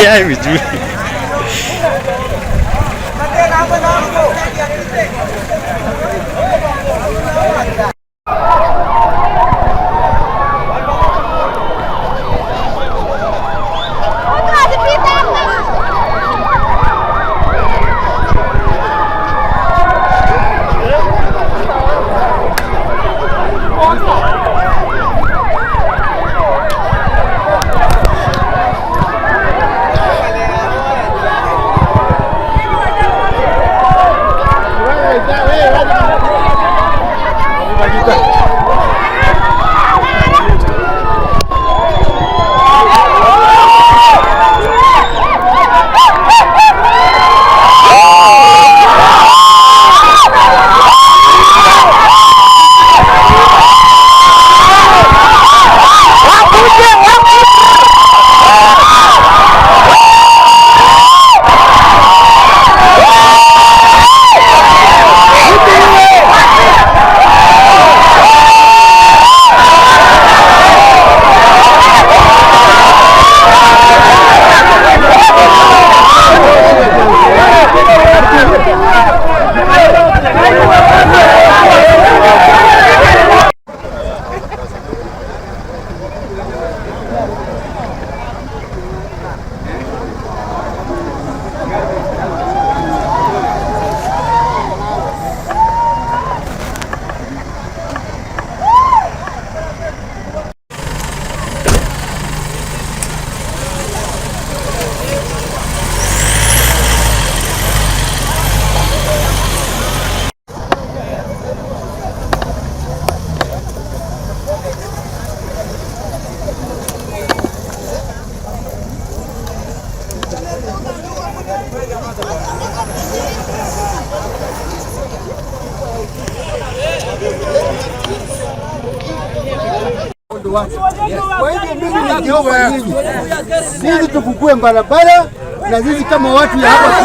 Ya vijui. Kwa hivyo mimi nikiomba nyinyi, sisi tufukue barabara na sisi kama watu ya hapa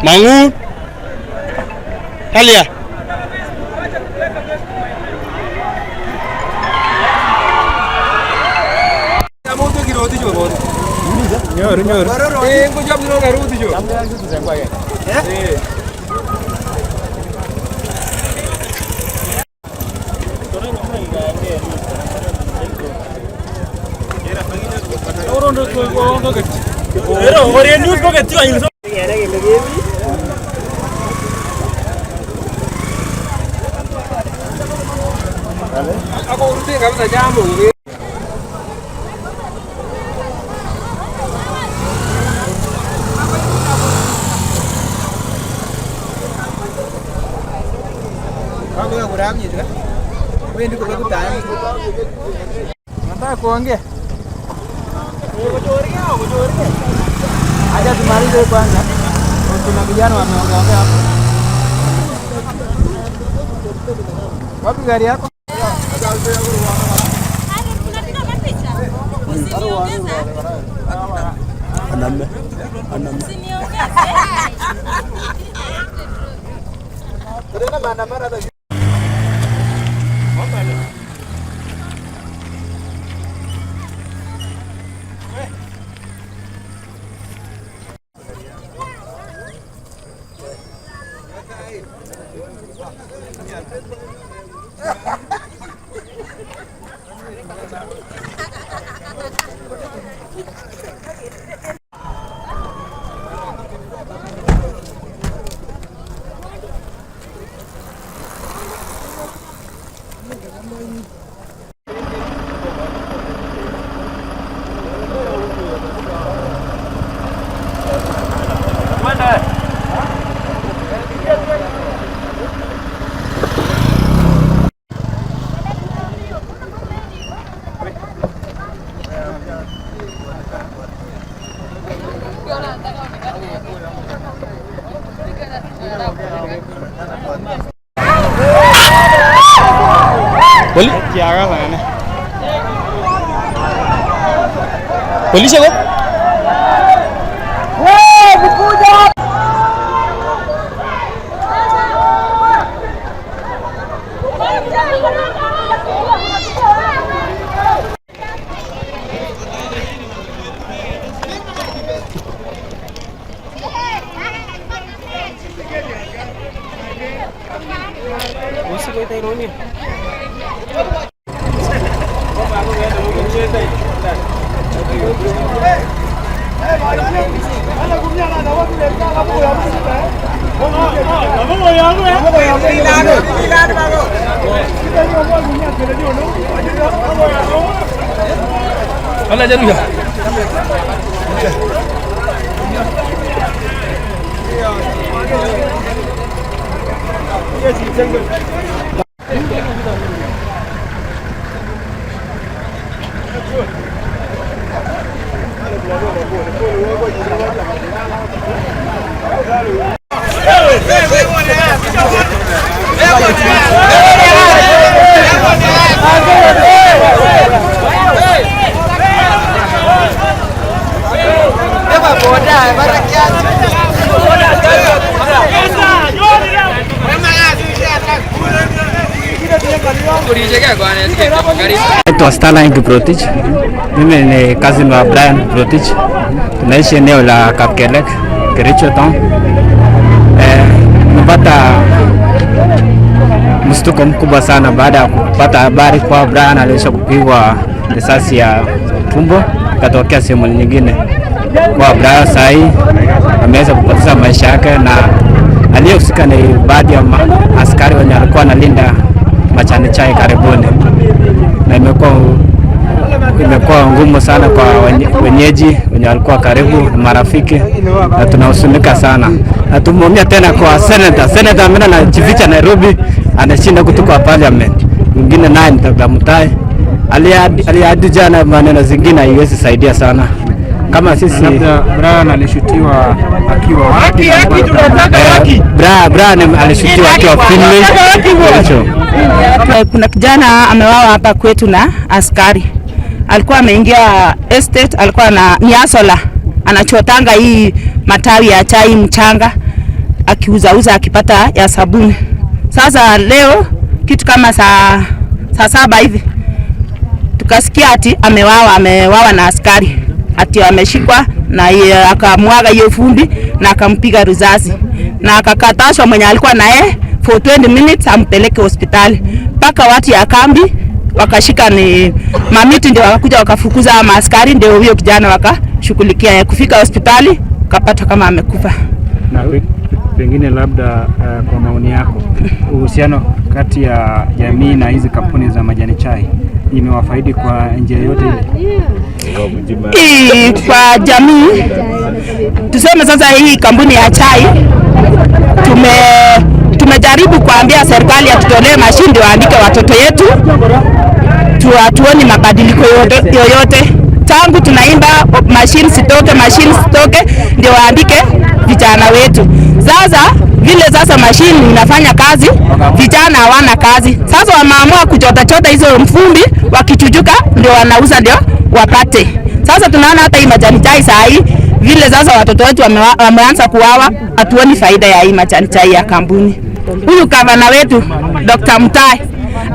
Mangu. Talia. Nataka kuongea. Acha tumalize kwanza. Kuna vijana wameongea hapo. Wapi gari yako? Poli Polisi ko? Hola, Jaruja. Naitwa Starline Kiprotich. Mimi ni cousin wa Brian Kiprotich. Tunaishi eneo la Kapkelek, Kericho town. Nimepata mshtuko mkubwa sana baada ya kupata habari kwa Brian aliweza kupigwa risasi ya tumbo ikatokea sehemu nyingine. Kwa Brian sahi ameweza kupoteza maisha yake, na aliyehusika ni baadhi ya askari wenye alikuwa analinda majani chai karibuni, na imekuwa ngumu sana kwa wenyeji wenye walikuwa karibu na marafiki, na tunahuzunika sana na tumeumia tena kwa senator. Senator ambaye anajificha Nairobi, anashinda kutoka parliament. Mwingine naye ni Dr. Mutai aliahidi jana maneno zingine haiwezi saidia sana kama sisi. Labda Brian alishutiwa akiwa wapi? Brian alishutiwa akiwa Finland. Kericho. Kuna kijana amewawa hapa kwetu na askari. Alikuwa ameingia estate, alikuwa na ni asola, anachotanga hii matawi ya chai mchanga, akiuzauza akipata ya sabuni. Sasa leo kitu kama saa 7 hivi tukasikia ati amewawa na askari, ati ameshikwa na akamwaga hiyo vumbi na akampiga risasi na akakatashwa mwenye alikuwa naye for 20 minutes ampeleke hospitali. Mpaka watu ya kambi wakashika ni mamiti ndio wakakuja wakafukuza maaskari, ndio huyo kijana wakashughulikia. Kufika hospitali kapata kama amekufa. Na pengine labda kwa maoni yako, uhusiano kati ya jamii na hizi kampuni za majani chai imewafaidi kwa njia yote ile? Hii kwa jamii tuseme sasa, hii kampuni ya chai tumejaribu kuambia serikali atutolee mashindi waandike watoto yetu, tuoni mabadiliko yoyote. Tangu tunaimba mashine sitoke, mashine sitoke, ndio waandike vijana wetu. Sasa vile sasa mashine inafanya kazi, vijana hawana kazi. Sasa wameamua kuchota chota hizo mfumbi, wakichujuka ndio wanauza ndio wapate. Sasa tunaona hata hii majani chai saa hii vile sasa watoto wetu wameanza kuwawa, hatuoni faida ya hii majani chai ya kampuni. Huyu gavana wetu Dr. Mutai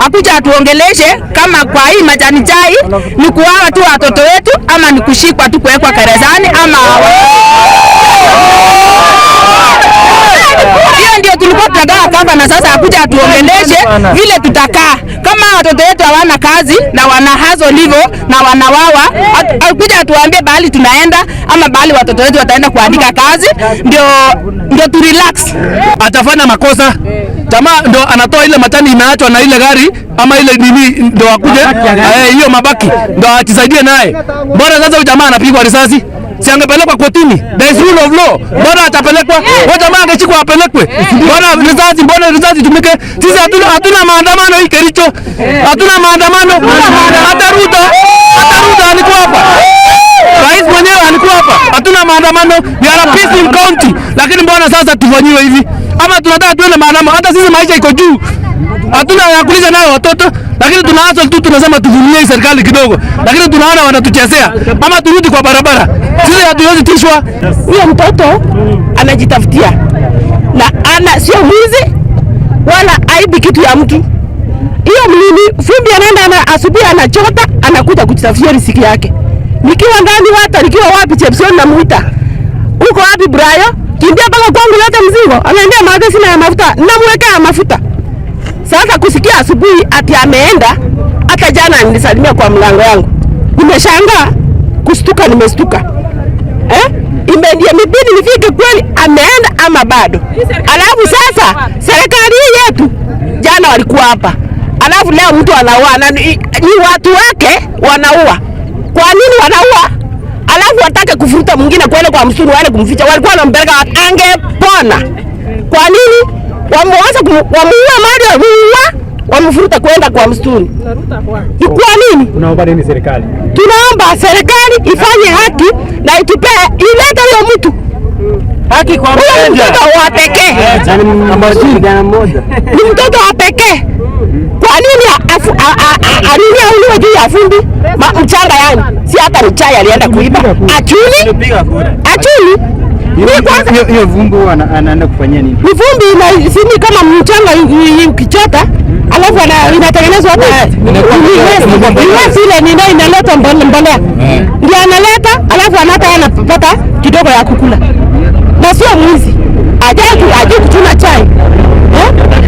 akuja atuongeleshe kama kwa hii majani chai ni kuwawa tu watoto wetu ama ni kushikwa tu kuwekwa gerezani ama hiyo ndio tulikuwa tunataka gavana sasa akuja atuongeleshe vile tutakaa. Kama watoto wetu hawana kazi na wana hazo livo na wanawawa, akuja atuambie bahali tunaenda ama bahali watoto wetu wataenda kuandika kazi, ndio tu relax. Atafanya makosa jamaa ndo anatoa ile matani imeachwa na ile gari ama ile nini ndo akuje hiyo mabaki ndo atisaidie naye. Mbona sasa huyu jamaa anapigwa risasi? Si angepelekwa kotini? There is rule of law. Mbona atapelekwa? Huyu jamaa angeshikwa apelekwe. Mbona risasi itumike? Sisi hatuna maandamano hii Kericho. Hatuna maandamano. Hata Ruto alikuwa hapa. Rais mwenyewe alikuwa hapa. Hatuna Hatuna maandamano, we are a peaceful county. Lakini mbona sasa tufanyiwe hivi? Ama tunataka tuende maandamano? Hata sisi maisha iko juu, hatuna ya kulisha nayo watoto, lakini tunaanza tu tunasema tuvumilie hii serikali kidogo, lakini tunaona wanatuchezea. Ama turudi kwa barabara, sisi hatuwezi tishwa. Huyo mtoto anajitafutia na ana sio mwizi wala aibi kitu ya mtu. Hiyo mlini fumbi anaenda ana asubuhi anachota anakuja kujitafutia riziki yake. Nikiwa ndani wata nikiwa wapi Chepsion namuita. Uko wapi Brayo? Kimbia mpaka kwangu leta mzigo. Anaendea maana sina ya mafuta. Namwekea mafuta. Sasa kusikia asubuhi ati ameenda, hata jana nilisalimia kwa mlango yangu. Nimeshangaa kustuka, nimestuka. Imebidi nifike kweli ameenda ama bado. Alafu sasa serikali hii yetu jana walikuwa hapa, alafu leo mtu anaua na ni watu wake wanaua. Kwa nini wanaua? Alafu watake kufuruta mwingine kwenda kwa msituni wale kumficha, walikuwa wanampeleka angepona. Kwa nini wamuanza wamuua mali wamuua wamfuruta kwenda kwa msituni? Ni kwa nini? Tunaomba nini serikali? Tunaomba serikali ifanye haki na itupee ilete huyo mtu Haki kwa huyo mtoto wa pekee, ni mtoto wa pekee. Kwa nini alini auliwe juu ya fumbi mchanga? Yani si hata ni chai alienda kuiba, achuni achuni. Ni kwanza Hiyo vumbi anaenda kufanyia nini? ni vumbi ina sini kama mchanga ukichota, alafu inatengenezwa hata ni ile ni ndio inaleta mbolea, ndio analeta, alafu anata anapata kidogo ya kukula, na sio mwizi.